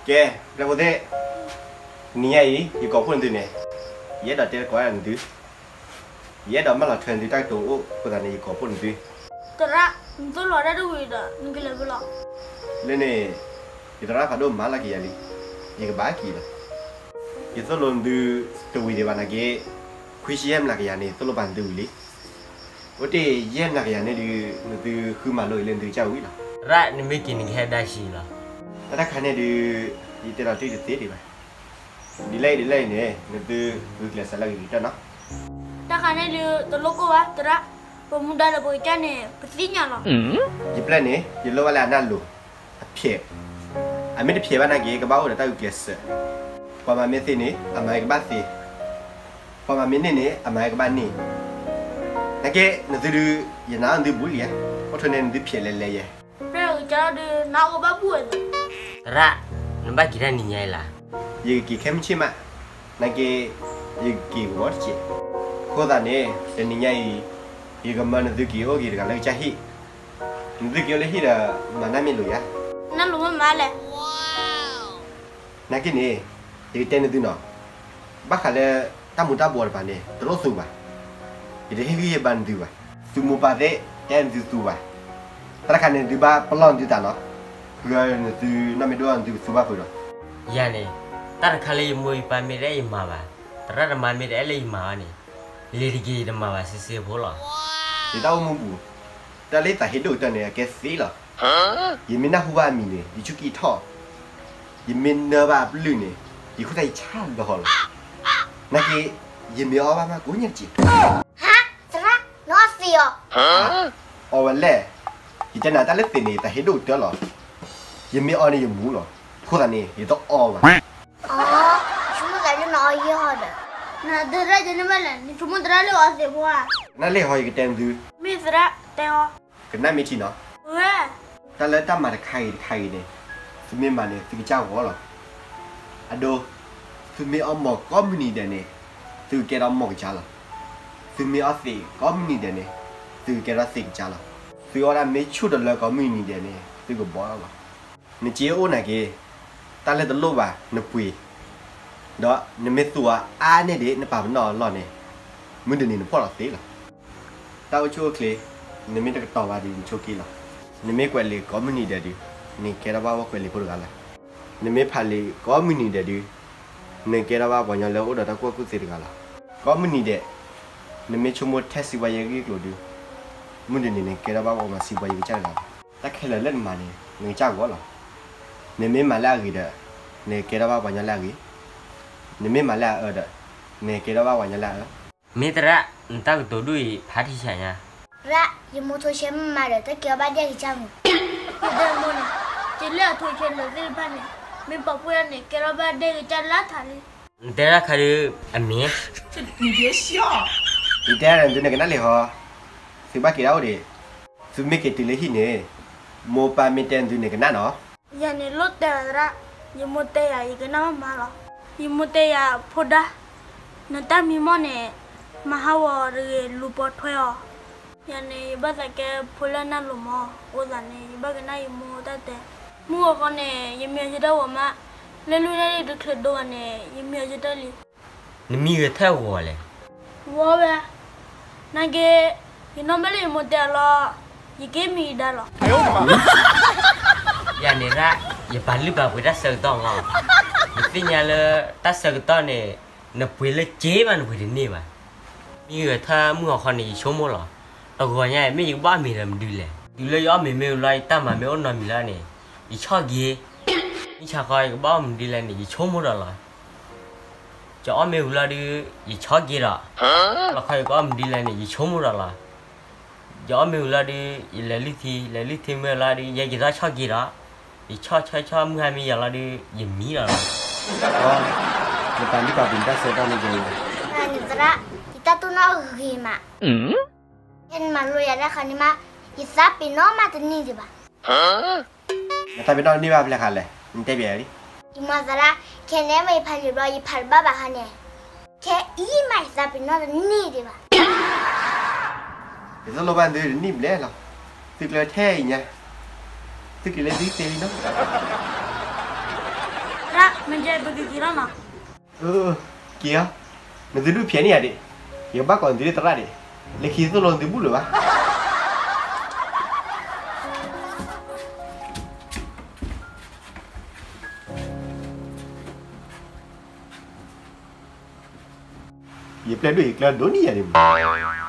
ကဲ, ပျဲၢ်ဖိသ့ၣ်, နံၤညါအံၤ ယကိးဖှိၣ်နသုန့ၣ်, ယအဲၣ်ဒိးတဲတကိးနသု, ယအဲၣ်ဒိးမၢလီၤထွဲနသုတၢ်ကတိၤအိၣ်အဃိသတးန့ၣ် ယကိးဖှိၣ်နသု. သရၣ်, နသိၣ်လိတၢ်တဝံၤဒီး နကလဲၤဖဲလဲၣ်. လၢန့ၣ်, ယသရၣ်ဖးဒိၣ်မၤလီၤက့ၤယၤလံ, ယကဘၣ်က့ၤလီၤ. ယသိၣ်လိနသုတဝံၤဒံးဘၣ်နာ်က့, ခွံဆံယဲၢ်မျးကယၤန့ၣ် သိၣ်လိပာ်နသုဝံၤလံ. အိၣ်တ့ၢ်ယဲၢ်မျးကယၤန့ၣ်ဒုး နသုဃုမၤလိအံၤလၢနသုကစၢ်ဝံၤလီၤ. သရၣ်, နမ့ၢ်က့ၤနကဟဲဒၣ်ဆံးလီၤ. တၢ်တခါန့ၣ်ဒုး ယတဲလီၤတံၢ်တသ့ဒံးဘၣ်. ဒ်လဲၣ်ဒ်လဲၣ်အံၤန့ၣ် နသုဂုာ်ကျဲးစၢးလၢအဂ့ၤကတၢၢ်နီၤ. တၢ်တခါန့ၣ်ဒုး တလိၣ်ကိၢ်ဘၣ်သရၣ်, ပမူဒါဒီးပကစၢ်န့ၣ် ပသ့ၣ်ညါလီၤ. ယပျဲၢ်န့ၣ် ယလိၣ်ဘၣ်လၢအနၢ်လိၤ, အဖျဲး, အမ့ၢ်တဖျဲးဘၣ်နာ်က့ ကဘၣ်အိၣ်ဒီးတၢ်ဂုာ်ကျဲးစၢး. ပှၤမၤမ့ၢ်သ့န့ၣ် အမၤကဘၣ်သ့, ပှၤမၤမ့ၢ်န့ၢ်န့ၣ် အမၤကဘၣ်န့ၢ်. နာ်က့ နသုဒုး ယနာ်အီၤနသုဘူးလံဧါ, အိၣ်ထိးန့ၢ်နသုဖျဲးလဲၤလဲၤယဲ. သရၣ်, နဘၣ်က့ၤတၢ်နံၤညါအံၤလၢ်. ယကက့ၤခဲမုၢ်ဆ့ၣ်မး, နာ်က့ ယကက့ၤကဝီၤတစဲး. အဃိသတးန့ၣ် တနံၤညါအံၤ ယကမၢနသုက့ၤအိၣ်က့ၤတဂၤလၢကစၢ်ဟံၣ်, နသုက့ၤအိၣ်လၢဟံၣ်ဒီး မၤနၢ်မ့ၢ်လိာ်ယၤ. နၢ်လိၤမးမးလဲၣ်. နာ်က့န့ၣ် ယကတဲနသုနီၤ, ဘၣ်ဃးလၢ တၢ်မူၤတၢ်ဘှီးတဖၣ်န့ၣ် တလိၣ်သူဘၣ်, ယတဟ့ၣ်ဂံၢ်ဟ့ၣ်ဘါနသုဘၣ်. သုမိၢ်ပၢ်သ့ၣ် တဲနသုသူဘၣ်. တၢ်တခါန့ၣ် နသုဘၣ်ပလီၢ်နသုသးနီၤ, ဃုနသုနီၢ်မ့ၢ်ဒိၣ် နသုကသူဘၣ်ဖုးဒီး. ယၤန့ၣ်, တၢ်တခါလၢယမိၢ်ယပၢ်မ့ၢ်တအဲၣ်ယမၤဘၣ်, သရၣ်သမါမ့ၢ်တအဲၣ်လၢယမၤဘၣ်န့ၣ်, လ့ၤတက့ၤယတမၤဘၣ်စ့စ့ဖိလီၤ. ယတၢ်အိၣ်မူပူၤ, တၢ်လၢယသးဟ့ဒိၣ်ကတၢၢ်န့ၣ် အကဲသ့လီၤ. ယမ့ၢ်နၢ်ဟူဘၣ်အမံၤန့ၣ် ယဆူၣ်ကံၢ်ထီၣ်, ယမ့ၢ်နၢဘၣ်အပျုၢ်န့ၣ် ယခိၣ်သၣ်ယဆါလီၤလီၤ. နာ်က့ ယမ့ၢ်အီဘၣ်မးကိးညါတက့ၢ်. ဟါ, သရၣ်, နအီသံးအီၤ. အီဝဲလဲၣ်, ယတဲနၤတၢ်လၢသံးန့ၣ် ယသးဟ့ဒိၣ်ကတၢၢ်လီၤ. ယမ့ၢ်အီန့ၣ်ယမူလီၤ, အဃိသတးန့ၣ် ယတအီဘၣ်. အီ, ဆိကမိၣ်သးလၢနအီယဲၢ်ဟီဒီး, နသရၣ်ယန့ၢ်ဘၣ်လဲၣ်, နဆိကမိၣ်သရၣ်လၢအီသံးဖိဧါ. ကနၣ်လၢဟီယကတဲနသု, မ့ၢ်သရၣ်တဲအီၤ, ကနၣ်မ့ၢ်ထံနီၤ. ဝဲ, တၢ်လၢတၢ်မၤတခါဂ့ၤတခါဂ့ၤန့ၣ်, သုမ့ၢ်မၤန့ၣ် သုကစၢ်ဂီၤလီၤ. အဒိ, သုမ့ၢ်အီမီၤကိးမုၢ်နံၤဒဲးန့ၣ်, သုကကဲထီၣ်မီၤကစၢ်လီၤ. သုမ့ၢ်အီသံးကိးမုၢ်နံၤဒဲးန့ၣ်, သုကကဲထီၣ်သံးကစၢ်လီၤ. သုအီဒၣ်မ့ၢ်ဆူၣ်တလၢကိးမုၢ်နံၤဒဲးန့ၣ် သုကဘီလီၤ. နစ့အိၣ်နာ်က့, တၢ်လၢတလိၣ်ဘၣ်နပှ့ၤ, ဒီးနမ့ၢ်သူအီၤအါန့ၢ်ဒံးနပာ်ပနီၣ်အလီၢ်န့ၣ်, မုၢ်တနံၤနဖှီၣ်လီၤသ့လီၤ. တၢ်အိၣ်ဆူၣ်အိၣ်ချ့, နမ့ၢ်တကတီၤဘၣ်ဒီးနဆိးက့လီၤ. နမ့ၢ်ကွဲးလံာ်ကိးမုၢ်နံၤဒဲးဒုး, နကဲထီၣ်ဘၣ်ဝဲကွဲးလံာ်ဖိတဂၤလီၤ. နမ့ၢ်ဖးလံာ်ကိးမုၢ်နံၤဒဲးဒုး, နကဲထီၣ်ဘၣ်ပှၤကညီလၢအိၣ်ဒီးတၢ်ကူၣ်ဘၣ်ကူၣ်သ့တဂၤလီၤ. ကိးမုၢ်နံၤဒဲး, နမ့ၢ်ဆိကမိၣ်ထဲစံးဘှါယဲၢ်ဂ့ၢ်ကျိၤဒုး, မုၢ်တနံၤနကဲထီၣ်ဘၣ်ပှၤမၤစံးဘှါယဲၢ်ကစၢ်တဂၤလီၤ. တၢ်ခဲလၢာ်လၢနမၤန့ၣ် နကစၢ်ဂီၤလီၤ. နမ့ၢ်မၤလၢအဂ့ၤဒီး, နကဲထီၣ်ဘၣ်ပှၤကညီလၢအဂ့ၤ, နမ့ၢ်မၤလၢအအၢဒီး, နကဲထီၣ်ဘၣ်ပှၤကညီလၢအအၢ. မ့ၢ်သရၣ်, နတၢ်ကတိၤဒိၣ်အံၤ ဖးထံဆးညါ. သရၣ်, ယမိၢ်ထိဆဲမ့ၢ်မၤဒီး တၢ်ကဲထီၣ်ဘၣ်ဒဲကစၢ်မုၢ်, ယတဲမိၢ်န့ၣ်, က့ၤလၢအထိဆဲလၢာ်သ့ၣ်တဖၣ်န့ၣ်, မ့ၢ်ပာ်ဖှိၣ်ဒၣ်န့ၣ် ကဲထီၣ်ဘၣ်ဒဲကစၢ်လၢထးလံ. နတဲတၢ်ခါဒုး အမ့ၢ်, ယတဲဒၣ်နသုန့ၣ်ကနၣ်လံဟီ, သုဘၣ်က့ၤဒၣ်အိၣ်ဒံး, သုမ့ၢ်က့ၤတုၤလၢဟံၣ်န့ၣ်, မိၢ်ပၢ်မ့ၢ်တဲနသုန့ၣ်ကနၣ်နီၤ. ယၤန့ၣ်လိၣ်တဲသရၣ်, ယမိၢ်တဲယၤ ယကနၣ်မးမးလီၤ. ယမိၢ်တဲယၤဖိဒါ, နတၢ်မံမီၢ်န့ၣ်, မၤဟးဂီၤတဂ့ၤ လူၤပိာ်ထွဲအီၤ. ယၤန့ၣ် ယဘၣ်သးကဲဖိလၢနၢ်လိၤမး, အဃိသတးန့ၣ် ယဘၣ်ကနၣ်ယမိၢ်တၢ်တဲ. မုၢ်ဂီၤဃီန့ၣ် ယမံအီၤယတၢ်ဂီၤမး, လၢလူၢ်န့ၣ်တချုးဒိဘၣ်န့ၣ် ယမံအီၤယတၢ်လံ. နမံဂဲၤထၢၣ်ဂီၤလဲၣ်. ဝီဝဲ, နာ်က့, ယနီၢ်ဘၣ်လၢယမိၢ်တဲအီၤလီၤ, ယက့ၤမံအံၤဒါလီၤ. ယၤန့ၣ်ဒၣ်, ယပာ်လုၢ်ပာ်ပှ့ၤတၢ်ဆၢကတီၢ်လီၤ. နသ့ၣ်ညါလၢတၢ်ဆၢကတီၢ်န့ၣ်, နပှ့ၤလၢက့ဘၣ်နပှ့ၤတန့ၢ်ဘၣ်. မံဂဲၤထၢၣ်မုၢ်ဂီၤဃီန့ၣ် ယဆိကမိၣ်လီၤ. တဂီၤညါအံၤ မ့ၢ်ယကဘၣ်အီၣ်မ့ၤဒီးမနုၤလဲၣ်. တုၤလၢယအီၣ်မ့ၤမ့ၢ်ဝံၤလီၤ ယတၢ်မၤမ့ၢ်အိၣ်နီတမံၤလီၤန့ၣ်, ယဆီၣ်က့ၤ. မုၢ်ဆါဃီယကဘၣ်အီၣ်မနုၤဒ်လဲၣ်န့ၣ် ယဆိကမိၣ်ဒီးလီၤ. ယအီၣ်မ့ၤဝံၤလီၤဒုး, ယဆီၣ်က့ၤဒီး, လီၤခီယကအီၣ်မနုၤဒ်လဲၣ်န့ၣ် ယဆိကမိၣ်ဒီးလီၤ. ယအီၣ်မ့ၤဝံၤလီၤဒုး, ယလဲၤလုၢ်ထံ, လဲၤလုၢ်ထံမ့ၢ်လီၤဒုး ယဲယသီၣ်ဆီၣ်က့ၤဒီး, ယဆီၣ်ဆီၣ်ဆီၣ်မုၢ်ဟါမ့ၢ်ယၤလီၤဒုး ယမံလီၤလီၤ. နပာ်လုၢ်ပာ်ပှ့ၤတၢ်ဆၢကတီၢ်န့ၣ်ယၤလီၤ. နသရၣ်, ယတၢ်တိၢ်နီၣ်ဂ့ၤမး. နမၤလိယၤတၢ်ခါန့ၣ်မး, ယသးပ့ၤနီၣ်မးတန့ၢ်ဒံးဘၣ်. နသးပ့ၤနီၣ်တန့ၢ်ဘၣ်ဖဲလဲၣ်ခါလဲၣ်, နတဲပျဲယၤလံ. ယမၤသရၣ်, ခဲန့ၣ်မ့ၢ်ယဖးလံာ်ဘျီ ယဖးတဘၣ်ဘၣ်ခါန့ၣ်, ခဲအံၤမးယသးပ့ၤနီၣ်တန့ၢ်ဒံးဘၣ်. ယသိၣ်လိဘၣ်သုတနံၣ်ဘျဲၣ်လီၤ. သုကျဲထဲအံၤညါ, သုက့ၤလၢသုသ့လံနီၤ. မ့ၢ်ကဲပကက့ၤလီၤနီၤ. က့ၤအီၤ, နသုဒုးဖျဲးန့ၢ်ယၤဒံး, ယကဘၣ်ကိးနသုသရၣ်ဒံး, လၢခံသိၣ်လိနသုဘူၣ်လၢၤဘၣ်. ယပျဲၢ်ဒိၣ်ယကျၢၤဒိၣ်န့ၢ်ယၤဒံးမး.